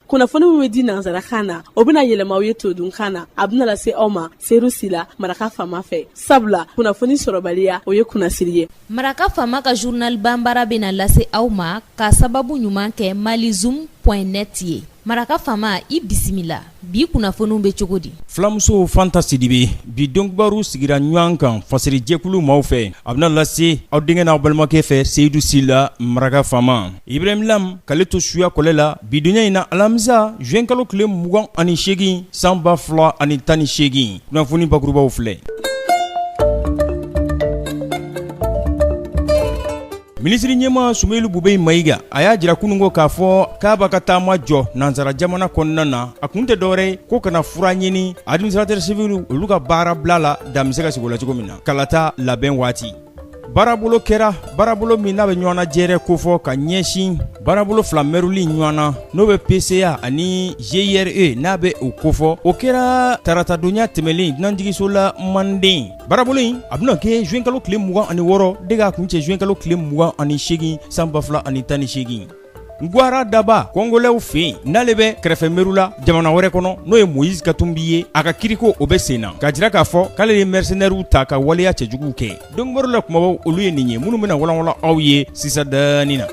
Kunnafoni min bɛ di nansarakan na, o bɛna yɛlɛma aw ye todunkan na. A bɛna lase aw ma Seyidu Sila, Maraka Faama fɛ, sabula kunnafoni sɔrɔbaliya, o ye kunnasiri ye. Maraka Faama ka journal banbara bɛna lase aw ma ka sababu ɲuman kɛ malizoom point net ye. Maraka Faama, i bisimila. Bi kunnafoniw bɛ cogo di? Fulamuso Fanta Sidibe, bi donkibaru sigira ɲɔgɔn kan fasirijɛkulu maaw fɛ. A bɛna lase aw denkɛ n'aw balimakɛ fɛ, Seyidu Sila, Maraka Faama. Ibrahim Lam k'ale to suya kɔlɛ la bi donya in na, alamisa juin kalo tile 28 san 2018. Kunnafoni bakurubaw filɛ. Minisiri ɲɛmaa Sumeyilu Bubɛyi Mayiga, a y'a jira kununko k'a fɔ k'a b'a ka taama jɔ nansara jamana kɔnɔna na. A kun tɛ dɔwɛrɛ ye ko ka na fura ɲini administrateur civil olu ka baarabila la, dan bɛ se ka sigi o la cogo min na kalata labɛn waati. Baarabolo kɛra baarabolo min n'a bɛ ɲɔgɔnnajɛrɛ kofɔ ka ɲɛsin baarabolo fila mɛruli ɲɔgɔn na, n'o bɛ PCA ani GIRE, n'a bɛ o kofɔ. O kɛra taratadonya tɛmɛlen dunanjiginso la Manden. Baarabolo in, a bɛna kɛ juin kalo tile 26 de k'a kuncɛ juin kalo tile 28 san 2018. Gwara Daba kɔngolɛw fɛ yen, n'ale bɛ kɛrɛfɛ meru la jamana wɛrɛ kɔnɔ, n'o ye Moïse Katumbi ye, a ka kiriko o bɛ sen na, k'a jira k'a fɔ k'ale ye mercenaires ta ka waleya cɛjuguw kɛ. Donkibaru la kumabaw, olu ye nin ye minnu bɛna walanwalan aw ye sisan dani na.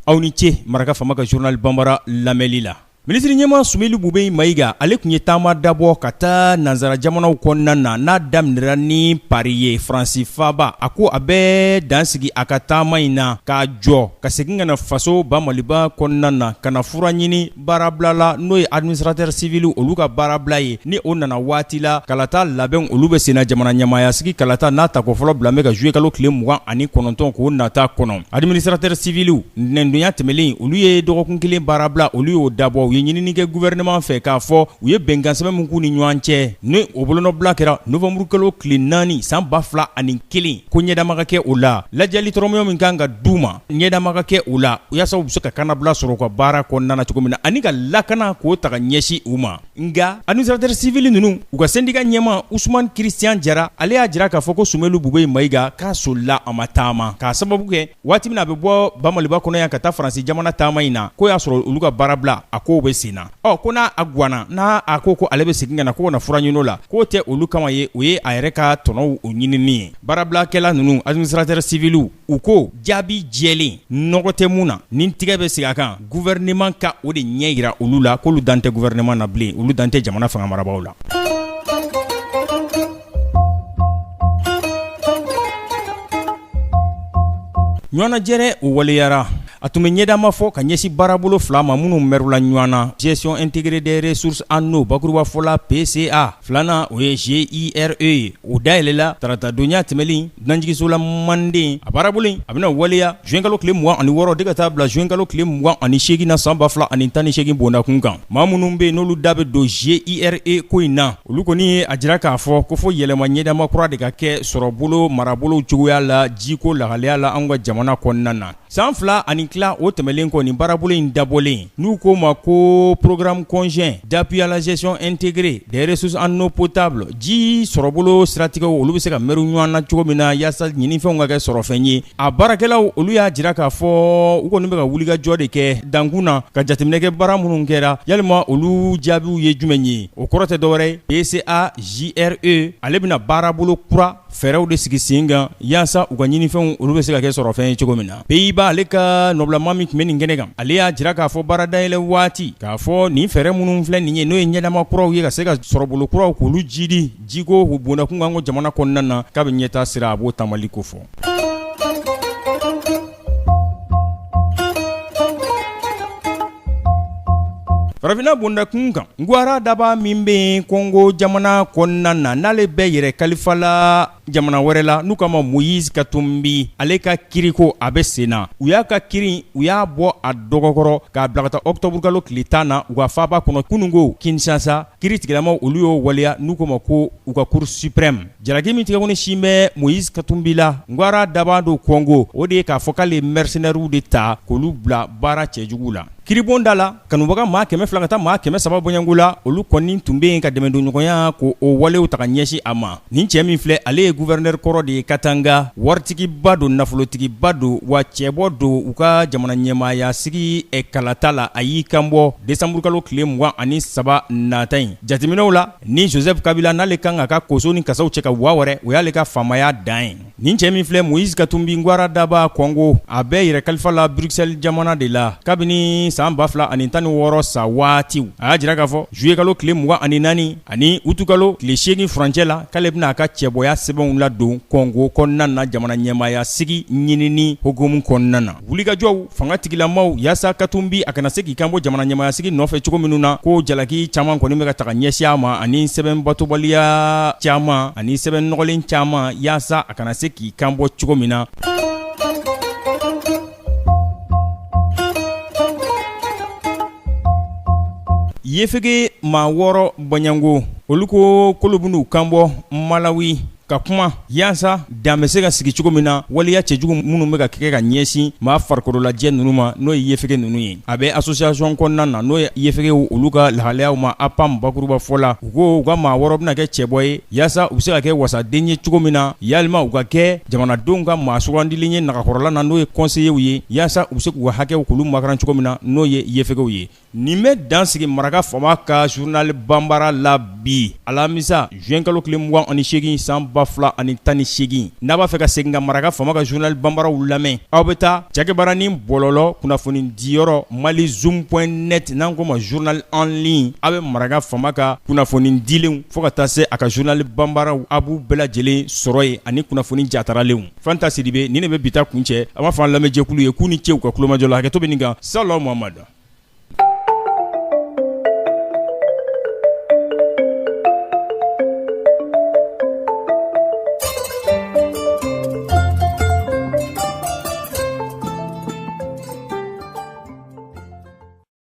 Aw ni ce Maraka Faama ka journal banbara lamɛnli la. Minisiri ɲɛmaa Sumeyilu Bubɛyi Mayiga, ale tun ye taama dabɔ ka taa nansara jamanaw kɔnɔna na, n'a daminɛra ni Paris ye, Faransi faaba. A ko a bɛ dan sigi a ka taama in na k'a jɔ ka segin ka na faso ba Maliba kɔnɔna na, ka na fura ɲini baarabila la, n'o ye administrateur civil olu ka baarabila ye, ni o nana waati la kalata labɛn olu bɛ senna. Jamana ɲɛmaaya sigi kalata n'a tako fɔlɔ bila bɛ ka juillet kalo tile 29 k'o nata kɔnɔ. Administrateur civil, ntɛnɛndonya tɛmɛlen, olu ye dɔgɔkun kelen baarabila, olu y'o dabɔ. U ye ɲinini kɛ gouvernement fɛ k'a fɔ u ye bɛnkan sɛbɛn min k'u ni ɲɔgɔn cɛ, ni o bolonɔbila kɛra novembre kalo tile 4 san 2001, ko ɲɛdama ka kɛ o la. Lajɛli tɔrɔmɔɲɔ min kan ka d'u ma, ɲɛdama ka kɛ o la, yaasa u bɛ se ka kannabila sɔrɔ u ka baara kɔnɔna na cogo min na, ani ka lakana k'o ta ka ɲɛsin u ma. Nka administrateur civil ninnu, u ka syndicat ɲɛmaa Usumani Christian Jara, ale y'a jira k'a fɔ ko Sumeyilu Bubɛyi Mayiga k'a solila, a ma taama, k'a sababu kɛ waati min a bɛ bɔ ba Maliba kɔnɔ yan ka taa Faransi jamana taama in na, k'o y'a sɔrɔ olu ka baarabila a kow bɛ sen na. Ɔ ko n'a a ganna, n'a a ko ko ale bɛ segin ka na, k'o na fura ɲini o la, k'o tɛ olu kama ye, o ye a yɛrɛ ka tɔnɔw o ɲinini ye. Baarabilakɛla ninnu, administrateur civil, u ko jaabi jɛlen, nɔgɔ tɛ mun na ni tigɛ bɛ sigi a kan, gouvernement ka o de ɲɛ jira olu la, k'olu dan tɛ gouvernement na bilen, olu dan tɛ jamana fanga marabaaw la. Ɲɔgɔnnajɛrɛ o waleyara. A tun bɛ ɲɛdama fɔ ka ɲɛsin baarabolo fila ma minnu mɛrula ɲɔgɔn na: gestion intégrée des ressources en eau, bakurubafɔ la PCA, filanan o ye GIRE ye. O dayɛlɛla taratadonya tɛmɛlen dunanjiginso la Manden. A baarabolo in, a bɛna waleya juin kalo tile 26 de ka taa bila juin kalo tile 28 na san 2018 bondakun kan. Maa minnu bɛ yen n'olu da bɛ don GIRE ko in na, olu kɔni ye a jira k'a fɔ ko fo yɛlɛma ɲɛdama kura de ka kɛ sɔrɔbolo marabolo cogoya la, jiko lahalaya la an ka jamana kɔnɔna na. San 2 ani tila o tɛmɛnen kɔ, nin baarabolo in dabɔlen, n'u k'o ma ko programme conjoint d'appui à la gestion intégrée des ressources en eau potable, ji sɔrɔbolo siratigɛw olu bɛ se ka mɛru ɲɔgɔn na cogo min na yaasa ɲinifɛnw ka kɛ sɔrɔfɛn ye. A baarakɛlaw, olu y'a jira k'a fɔ u kɔni bɛ ka wulikajɔ de kɛ dankun na ka jateminɛ kɛ baara minnu kɛra, yalima olu jaabiw ye jumɛn ye. O kɔrɔ tɛ dɔwɛrɛ ye, PCA GRE ale bɛna baarabolo kura fɛɛrɛw de sigi sen kan yaasa u ka ɲinifɛnw olu bɛ se ka kɛ sɔrɔfɛn ye cogo min na. Pays-Bas ale ka nɔbilama min tun bɛ nin kɛnɛ kan, ale y'a jira k'a fɔ baara dayɛlɛ waati k'a fɔ nin fɛɛrɛ minnu filɛ nin ye, n'o ye ɲɛdama kuraw ye ka se ka sɔrɔbolo kuraw k'olu jidi jiko bondakun kan ko jamana kɔnɔna na, k'a bɛ ɲɛtaa sira a b'o taamali kofɔ. Farafinna bondakun kan, Gwara Daba min bɛ yen Kɔngo jamana kɔnɔna na, n'ale bɛ yɛrɛ kalifa la jamana wɛrɛ la, n'u k'a ma Moïse Katumbi, ale ka kiriko a bɛ sen na. U y'a ka kiri, u y'a bɔ a dɔgɔkɔrɔ k'a bila ka taa octobre kalo tile 10 na u ka faaba kɔnɔ kununko Kinshasa. Kiri tigilamaw olu y'o waleya, n'u k'o ma ko u ka cour suprême. Jalaki min tigɛkɔni sin bɛ Moïse Katumbi la, Gwara Daba don Kɔngo, o de ye k'a fɔ k'ale ye mercenaires de ta k'olu bila baara cɛjugu la. Kiribonda la, kanubaga maa 200 ka taa maa 300 bɔɲɔgɔnko la, olu kɔni tun bɛ yen ka dɛmɛdonɲɔgɔnya ko o walew ta ka ɲɛsin a ma. Nin cɛ min filɛ, ale ye gouverneur kɔrɔ de ye Katanga, waritigiba don, nafolotigiba don, wa cɛbɔ don u ka jamana ɲɛmaaya sigi kalata la. A y'i kanbɔ desanburukalo tile 23 nata in. Jateminɛw la, ni Joseph Kabila n'ale kan k'a ka koso ni kasaw cɛ ka wa wɛrɛ, o y'ale ka faamaya dan ye. Nin cɛ min filɛ Moïse Katumbi Ngwara Daba Kɔngo, a bɛ yɛrɛ kalifa la Bruxelles jamana de la kabini san 2016 sa waatiw. A y'a jira k'a fɔ juillet kalo tile 24 ani août kalo tile 8 furancɛ la, k'ale bɛna a ka cɛbɔya sɛbɛnw ladon Kɔngo kɔnɔna na jamana ɲɛmaaya sigi ɲinini hukumu kɔnɔna na. Wulikajɔw fanga tigilamaw yaasa Katumbi a kana se k'i kanbɔ jamana ɲɛmaayasigi nɔfɛ cogo minnu na, ko jalaki caman kɔni bɛ ka taga ɲɛsin a ma ani sɛbɛn batobaliya caman ani sɛbɛn nɔgɔlen caman yaasa a kana se k'i kanbɔ cogo min na. Yefege maa 6 bɔɲɔgɔnko, olu ko k'olu bɛn'u kanbɔ Malawi ka kuma yaasa dan bɛ se ka sigi cogo min na waleya cɛjugu minnu bɛ ka kɛ ka ɲɛsin maa farikololajɛ ninnu ma, n'o ye yefege ninnu ye. A bɛ association kɔnɔna na, n'o ye yefegew olu ka lahalayaw ma APAM bakuruba fɔ la. U ko u ka maa 6 bɛna kɛ cɛbɔ ye yaasa u bɛ se ka kɛ wasaden ye cogo min na, yalima u ka kɛ jamanadenw ka maa sugandilen ye nagakɔrɔla na, n'o ye conseillers ye, yaasa u bɛ se k'u ka hakɛw k'olu makaran cogo min na, n'o ye yefegew ye. Nin bɛ dan sigi Maraka Faama ka journal banbara la bi alamisa juin kalo tile 28 san 2018. N'a b'a fɛ ka segin ka Maraka Faama ka journal banbaraw lamɛn, aw bɛ taa jakɛbaranin bɔlɔlɔ kunnafoni diyɔrɔ malizoom point net, n'an k'o ma journal en ligne, aw bɛ Maraka Faama ka kunnafoni dilenw fo ka taa se a ka journal banbaraw, aw b'u bɛɛ lajɛlen sɔrɔ yen ani kunnafoni jataralenw. Fanta Sidibe, nin de bɛ bi ta kuncɛ. An b'a fɔ an lamɛnjɛkulu ye k'u ni ce u ka tulomajɔ la. Hakɛto bɛ nin kan. Salaw Mamadu.